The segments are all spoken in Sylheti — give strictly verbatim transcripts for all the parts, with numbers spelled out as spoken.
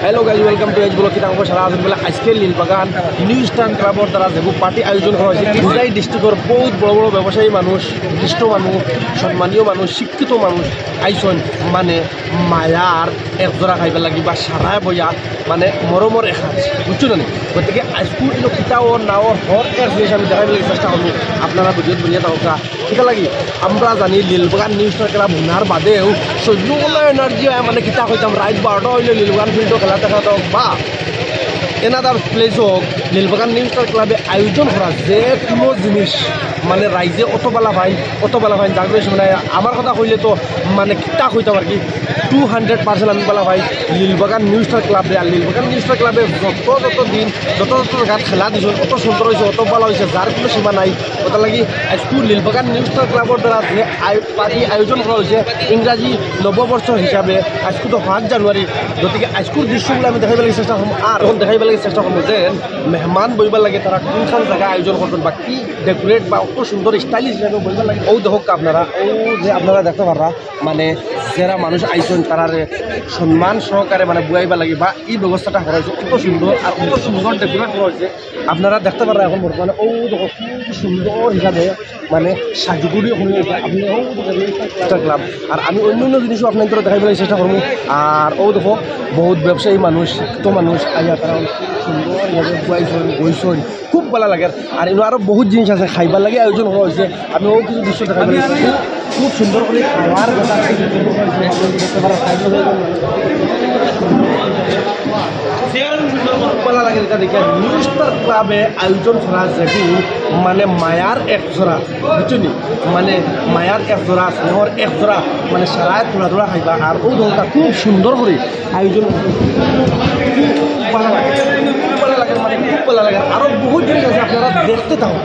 Hello guys, welcome to Edge Vlog। কিতা খবর সারা আছেন বলে? আজকে লীলবাগান নিউ স্টার ক্লাবর দ্বারা যে পার্টি আয়োজন করা হয়েছে, দুটাই ডিস্ট্রিক্টর বহুত বড় বড় ব্যবসায়ী মানুষ, বিশিষ্ট মানুষ, সম্মানীয় মানুষ, শিক্ষিত মানুষ আইসন, মানে মায়ার এক জোড়া খাইবার লাগি বা সারায় বইয়া মানে মরমর এখাজ, বুঝছো না নি? গতিকে আজকুর দিন কিতা ও না ও হর এক জিনিস আমি দেখাইবার লাগি চেষ্টা করবো। আপনারা ভিডিও বনিয়া থাকা কিতা লাগি আমরা জানি লীলবাগান নিউ স্টার ক্লাব হুনার বাদেও সৈন্য এনার্জি হয়, মানে কিতা কইতাম, রাইত বারোটা হইলে লীলবাগান ফিল্ডও খেলা দেখা হোক বা এনাদার প্লেস হোক, লীলবাগান নিউ স্টার ক্লাবে আয়োজন করা যে কোনো জিনিস মানে রাইজে অত বালা পাই, অত বালা পাই। যার কারণে মানে আমার কথা কইলে তো মানে কিতা কইতাম আর কি, টু হান্ড্রেড পার্সেন্ট আমি বালা পাই লীলবাগান নিউ স্টার ক্লাবরে। আর লীলবাগান নিউ স্টার ক্লাবে যত যত দিন যত যত জায়গাত খেলা দিছে, অত সুন্দর হয়েছে, অত বালা হয়েছে, যার কোনো সীমা নাই। ওটার লাগি আজকু লীলবাগান নিউ স্টার ক্লাবর দ্বারা যে আয়- পার্টি আয়োজন করা হয়েছে ইংরাজি নববর্ষ হিসাবে, আজকু তো ফার্স্ট জানুয়ারি, গতিকে আজকুর দৃশ্যগুলো আমি দেখাইবার লাগি চেষ্টা করবো। আর এখন দেখাইবার লাগি চেষ্টা করবো যে মেহমান বইবার লাগি তারা কোনখান জায়গা আয়োজন করছেন বা কি ডেকোরেট বা অত সুন্দর স্টাইলিশ হিসাবে বইবার লাগি। ও দেখো আপনারা, ও যে আপনারা দেখতে পাররা, মানে যারা মানুষ আইছেন তারারে সম্মান সহকারে মানে বইবার লাগি বা এই ব্যবস্থাটা করা হয়েছে, অত সুন্দর আর অত সুন্দর ডেকোরেট করা হয়েছে। আপনারা দেখতে পাররা এখন বর্তমানে ও দেখো খুব সুন্দর হিসাবে মানে সাজুগুড়ি হয়ে গেছে। আপনি ও দেখো একটা ক্লাব, আর আমি অন্য অন্য জিনিসও আপনাদের দেখাইবার চেষ্টা করবো। আর ও দেখো বহুত ব্যবসায়ী মানুষ, শিক্ষিত মানুষ আইয়া তারা অনেক সুন্দর হিসাবে বইছেন, বইছেন, খুব ভালো লাগে। আর এনে আরো বহুত জিনিস আছে খাইবার লাগি আয়োজন করা হয়েছে। আমি ও কিছু দৃশ্য দেখাইবার লাগি খুব সুন্দর করে খাওয়ার কথা আছে। দেখতে পারো, খাইবার লাগি ভালা লাগে এটা দেখে। নিউ স্টার ক্লাবে আয়োজন করা যেগু মানে মায়ার এক জোড়া, বুঝছো নি? মানে মায়ার এক জোড়া, স্নেহর এক জোড়া, মানে সারায় থোড়া থোড়া খাইবা। আর ও দলটা খুব সুন্দর করে আয়োজন করছে। খুব ভালা লাগে, খুব ভালা লাগে, মানে খুব ভালা লাগে। আরো বহুত জিনিস আছে, আপনারা দেখতে থাকো।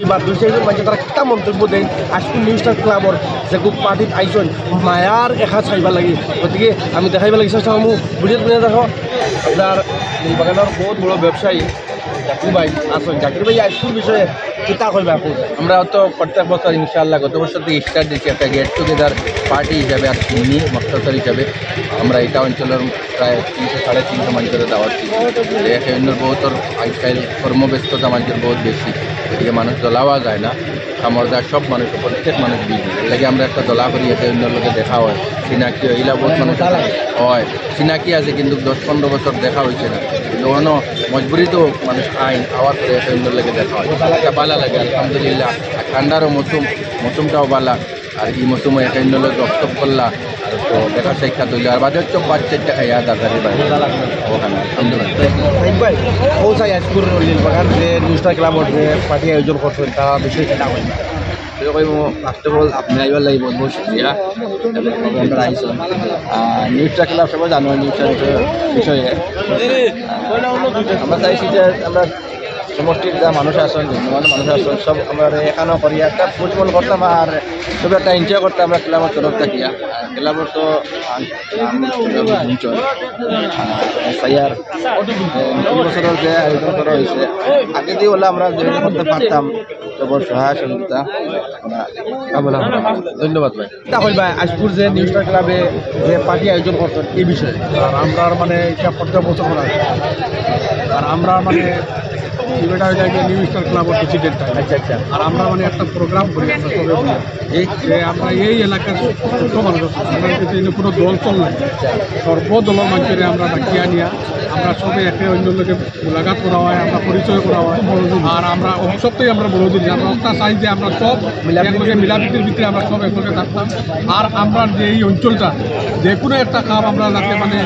এবার দুই চারজন মাঝে তারা কিতা মন্তব্য দেন আজকে নিউ স্টার ক্লাবর যে খুব পার্টিত আইসন মায়ার একা চাইবার লাগি। গতিকে আমি দেখাইবার লাগি চেষ্টা করবো, ভিডিওত বনে দেখো। আপনার এই বাগানর বহুত বড় ব্যবসায়ী জাকির ভাই আছেন। জাকির ভাই, আজকের বিষয়ে কিতা কইবা এখন? আমরা তো প্রত্যেক বছর ইনশাআল্লাহ গত বছর তো স্টার্ট দিচ্ছি একটা গেট টুগেদার পার্টি হিসাবে, আর এমনি মখতসর হিসাবে আমরা এটা অঞ্চলের প্রায় তিনশো সাড়ে তিনশো মানুষের দাওয়াত দিচ্ছি। এই একটা অন্যর বহুতর আজকাল কর্মব্যস্ততা মানুষের বহুত বেশি, গতিকে মানুষ দলাওয়া যায় না। কামড় যায় সব মানুষ, প্রত্যেক মানুষ বিজি। এর লাগি আমরা একটা দলা করি, একে অন্যর লগে দেখা হয়, চিনাকি হয়, ইলা বহুত মানুষ আছে। হয়, চিনাকি আছে, কিন্তু দশ পনেরো বছর দেখা হয়েছে না। কিন্তু অন্য মজবুরিতেও মানুষ আইন আওয়ার পরে একে অন্যর লগে দেখা হয়, এটা ভালা লাগে আলহামদুলিল্লাহ। আর ঠান্ডারও মৌসুম, মৌসুমটাও ভালা। আর এই মৌসুমে একে অন্যর লগে গপসপ করলা, আর তো দেখা সাক্ষাৎ হইলো। আর বাদে হচ্ছে পাঁচ চারটা খাইয়া দাদারি বাড়ি ওখানে আলহামদুলিল্লাহ। সাইদ ভাই, ও সাই আজকুর লীলবাগান যে নিউ স্টার ক্লাবর যে পার্টি আয়োজন করছেন, তা বিষয়ে কিতা কইবা? তো কইবো, ফার্স্ট অফ অল, আপনি আইবার লাগি বহুত বহুত শুক্রিয়া। এবং আমরা আইসো। আর নিউ স্টার ক্লাব সবাই জানো, নিউ স্টার বিষয়ে। আহ, আমরা চাইছি যে আমরা সমষ্টির যা মানুষ আছেন, যত মানুষ আছেন, সব আমরা এখানে করি একটা ফুটবল করতাম আর সব একটা এনজয় করতাম আমরা ক্লাবর তরফ থেকে। আর ক্লাবর তো আম-, আম-, শুনছো, আহ, এসআইআর, এ, নতুন বছরের যে আয়োজন করা হয়েছে, আগে দিয়ে হলে আমরা যে করতে পারতাম, তো বড় সহায় সহযোগিতা আমরা কামনা করতাম। ধন্যবাদ ভাই। তা হইল ভাই, আজকুর যে নিউ স্টার ক্লাবে যে পার্টি আয়োজন করছেন এই বিষয়ে। আর আমরা মানে এটা প্রত্যেক বছর করা হয়। আর আমরা মানে এটা হইল গিয়ে নিউ স্টার ক্লাবর প্রেসিডেন্ট। আচ্ছা, আচ্ছা। আর আমরা মানে একটা প্রোগ্রাম করি আমরা সবে মিলে। এই যে আমরা এই এলাকার যত মানুষ আছে, আমরা কিন্তু এনে কোনো দল চল নাই। সর্ব দলর মানুষের আমরা ডাকিয়া আনিয়া আমরা সবে একে অন্যর লগে মুলাকাত করা হয়, আমরা পরিচয় করা হয়। আর আমরা সবটাই আমরা বড় জিনিস, আমরা একটা চাই যে আমরা সব মিলাপ্রীতির একলগে মিলাপ্রীতির ভিতরে আমরা সব একলগে থাকতাম। আর আমরা যে এই অঞ্চলটা যে কোনো একটা কাম আমরা যাতে মানে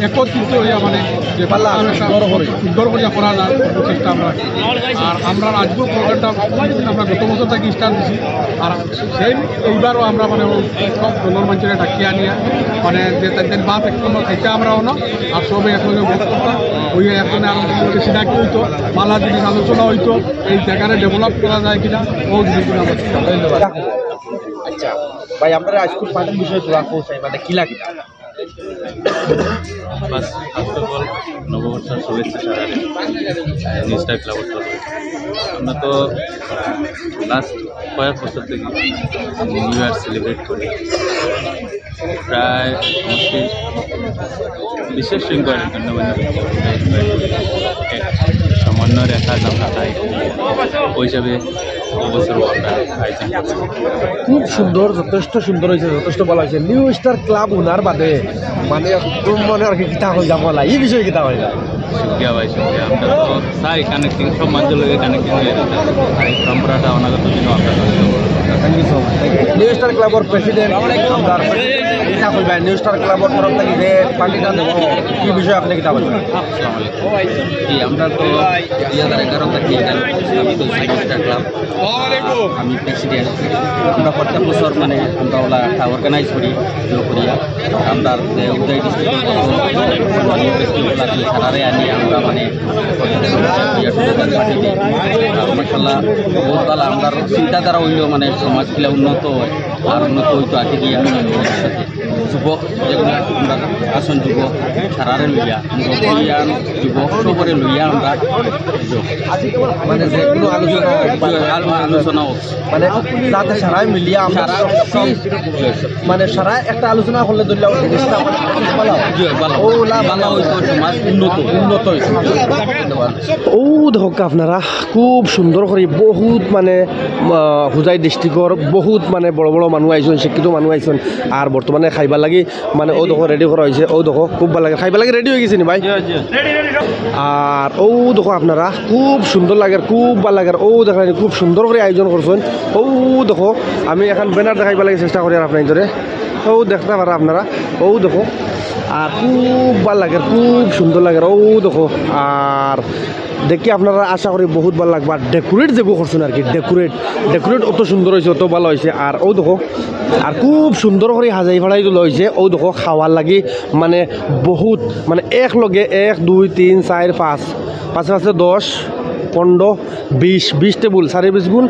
একত্রিত হইয়া মানে যে পাল্লা একটা সুন্দর করে। সুন্দর করিয়া করা যায়, চেষ্টা আমরা রাখি। আর আমরা আজকের প্রোগ্রামটা আমরা গত বছর থেকে স্টার্ট দিছি। আর সেম এইবারও আমরা মানে ওই সব দলর মানুষের ডাকিয়া আনিয়া মানে যে তাদের বাপ একটু খাইতে আমরা অনো আর সবে একলগে বসতাম, ওই একজনে আর একজনের লগে চিনাকি হইতো, পাল্লা জিনিস আলোচনা হইতো, এই জায়গাটা ডেভেলপ করা যায় কিনা, ও জিনিসগুলো আমরা চিন্তা করতাম। আচ্ছা ভাই, আমরা আজকের পার্টির বিষয়ে তোরা কোথায় মানে কি লাগে? ফার্স্ট ফার্স্ট অফ অল, নববর্ষর শুভেচ্ছা সারা নিউ স্টার ক্লাবর তরফে। আমরা তো লাস্ট কয়েক বছর থেকে নিউ ইয়ার সেলিব্রেট করি। প্রায় মোটামুটি বিশেষ সংখ্যক ধন্যবাদ সমন্বয় রেখা আমরা খাই। ওই হিসাবে অবসর আমরা আয়োজন করছি। খুব সুন্দর, যথেষ্ট সুন্দর হয়েছে, যথেষ্ট ভালো হয়েছে। নিউ স্টার ক্লাব ওনার বাদে মানে একদম মনে আর কি কিতা হয়ে যাবো না, এই বিষয়ে কিতা হয়ে যাবো। শুক্রিয়া ভাই, শুক্রিয়া। আমরা তো চাই কানেক্টিং, সব মানুষের লগে কানেক্টিং হয়ে যেতে। আর এই পরম্পরাটা অনাগত দিনও আমরা চালু করবো। Thank you so much. New star ক্লাবর প্রেসিডেন্ট, আমরা কিতা কইবা, নিউ স্টার ক্লাবর তরফ থেকে যে পার্টিটা দেবো, কি বিষয়ে আপনি কিতা বলবেন? আসসালামু আলাইকুম। জি, আমরা তো দুই হাজার এগারো থেকে এখানে স্থাপিত হয়েছি নিউ স্টার ক্লাব। আমি প্রেসিডেন্ট। আমরা প্রত্যেক বছর মানে আমরা ওলা একটা অর্গানাইজ করি, ইয়ে করিয়া। আমরা যে উদয় ডিস্ট্রিক্ট ফেস্টিভ্যাল আছে, সারারে আনি আমরা মানে ইয়ে করি, পার্টি দিই। আর মাশাআল্লাহ, বহুত ভালো। আমরা চিন্তাধারা হইলেও মানে সমাজ কিলা উন্নত হয়, আর উন্নত হইতো আগে গিয়া ভবিষ্যতে। যুবক যেগুলা আমরা আসন যুবক সারারে লইয়া, মুরব্বিয়ান যুবক সবরে লইয়া আমরা মানে যে কোনো আলোচনা, আলো-, আলোচনা হোক। মানে যাতে সারাই মিলিয়া আমরা সারা সব, সব, মানে সারা একটা আলোচনা করলে ধরলে ওই জিনিসটা মানে ভালো হয়। জি, ভালো। ওলা ভালো হইতো, সমাজ উন্নত, উন্নত হইতো। ধন্যবাদ। ও দেখো আপনারা খুব সুন্দর করে বহুত মানে, আহ, হুজাই ডিস্ট্রিক্টর বহুত মানে বড় বড় মানুষ আইছইন, শিক্ষিত মানুষ আইছইন। আর বর্তমানে খাইবার লাগি মানে ও দেখো রেডি করা হয়েছে, ও দেখো খুব ভালো লাগে, খাইবার লাগি রেডি হয়ে গেছে নি ভাই? আর ও দেখো আপনারা খুব সুন্দর লাগে, খুব ভালো লাগে। ও দেখেন খুব সুন্দর করে আয়োজন করছেন। ও দেখো আমি এখন ব্যানার দেখাইবার লাগি চেষ্টা করি আর আপনার ধরে। ও দেখতে পারা আপনারা, ও দেখো। আর খুব ভালো লাগে, খুব সুন্দর লাগে। ও দেখো, আর দেখি আপনারা আশা করি বহুত ভালো লাগবে। আর ডেকোরেট যেগু করছেন আর কি, ডেকোরেট, ডেকোরেট অত সুন্দর হয়েছে, অত ভালো হয়েছে। আর ও দেখো, আর খুব সুন্দর করে হাজাই ফাড়াই তোলা হয়েছে। ও দেখো, খাওয়ার লাগি মানে বহুত, মানে এক লগে এক, দুই, তিন, চার, পাঁচ, পাঁচে পাঁচে দশ, পনেরো, বিশ, বিশ টেবুল, চারি বিশ গুণ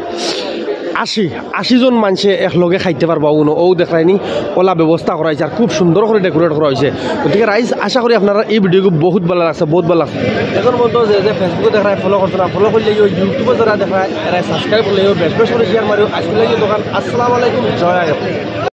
আশি, আশি জন মানুষে এক লগে খাইতে পারবা। উনো ও দেখরায়নি, ওলা ব্যবস্থা করা হয়েছে, আর খুব সুন্দর করে ডেকোরেট করা হয়েছে। গতিকে রাইজ, আশা করি আপনারা এই ভিডিওগু বহুত ভালো লাগছে, বহুত ভালো লাগছে। এখন পর্যন্ত যে যে ফেসবুকে দেখরায় ফলো করছো না, ফলো করলে ইউটিউবে যারা দেখরায় এরা সাবস্ক্রাইব করলে বেশ বেশ করে শেয়ার মারিও। আজকে লাগি দোকান। আসসালামু আলাইকুম, জয় আইয়ুব।